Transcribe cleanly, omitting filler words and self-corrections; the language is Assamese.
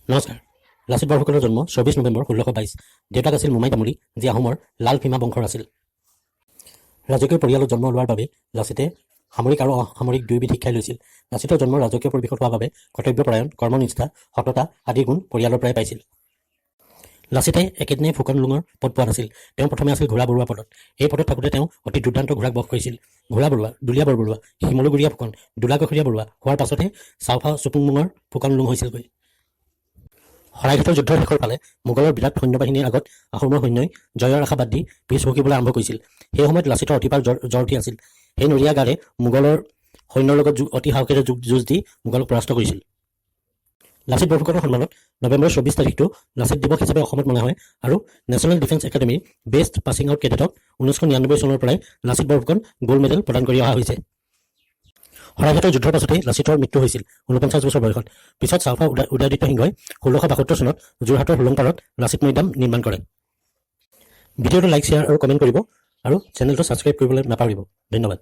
নমস্কাৰ। লাচিত বৰফুকনৰ জন্ম 24 নৱেম্বৰ 1622। দেউতাক আছিল মোমাই তামুলী, যি আহোমৰ লাল ফিমা বংশৰ আছিল। ৰাজকীয় পৰিয়ালত জন্ম লোৱাৰ বাবে লাচিতে সামৰিক আৰু অসামৰিক দুয়োবিধ শিক্ষাই লৈছিল। লাচিতৰ জন্ম ৰাজকীয় পৰিৱেশত হোৱা বাবে কৰ্তব্যপৰায়ণ, কৰ্মনিষ্ঠা, সততা আদি গুণ পৰিয়ালৰ পৰাই পাইছিল। লাচিতে একেদিনাই ফুকন লুঙৰ পদ পোৱা নাছিল। তেওঁ প্ৰথমে আছিল ঘোঁৰা বৰুৱা পদত। এই পদত থাকোঁতে তেওঁ অতি দুৰ্দান্ত ঘোঁৰাক বশ কৰিছিল। ঘোঁৰা বৰুৱা, দুলীয়া বৰবৰুৱা, শিমলুগুৰীয়া ফুকন, দোলাকাষৰীয়া বৰুৱা হোৱাৰ পাছতহে চাওফা চুপুংমুঙৰ ফুকন লুং হৈছিলগৈ। শৰাইঘাটৰ যুদ্ধৰ শেষৰ ফালে মোগলৰ বিৰাট সৈন্যবাহিনীৰ আগত আহোমৰ সৈন্যই জয়ৰ আশা বাদ দি পিছ হুঁহকিবলৈ আৰম্ভ কৰিছিল। সেই সময়ত লাচিতৰ অতিপাৰ জ্বৰ উঠি আছিল। সেই নৰিয়া গাৰে মোগলৰ সৈন্যৰ লগত অতি সাহসেৰে যুঁজ দি মোগলক পৰাস্ত কৰিছিল। লাচিত বৰফুকনৰ সন্মানত নৱেম্বৰৰ 24 তাৰিখটো লাচিত দিৱস হিচাপে অসমত মনা হয় আৰু নেশ্যনেল ডিফেন্স একাডেমীৰ বেষ্ট পাছিং আউট কেডেটক 1999 চনৰ পৰাই লাচিত বৰফুকন গ'ল্ড মেডেল প্ৰদান কৰি অহা হৈছে। শৰাইঘাটৰ যুদ্ধৰ পাছতেই লাচিতৰ মৃত্যু হৈছিল 49 বছৰ বয়সত। পিছত চাওফা উদয়াদিত্য সিংহই 1672 চনত যোৰহাটৰ হোলোংপাৰত লাচিত মৈদাম নিৰ্মাণ কৰে। ভিডিঅ'টো লাইক, শ্বেয়াৰ আৰু কমেণ্ট কৰিব আৰু চেনেলটো ছাবস্ক্ৰাইব কৰিবলৈ নাপাহৰিব। ধন্যবাদ।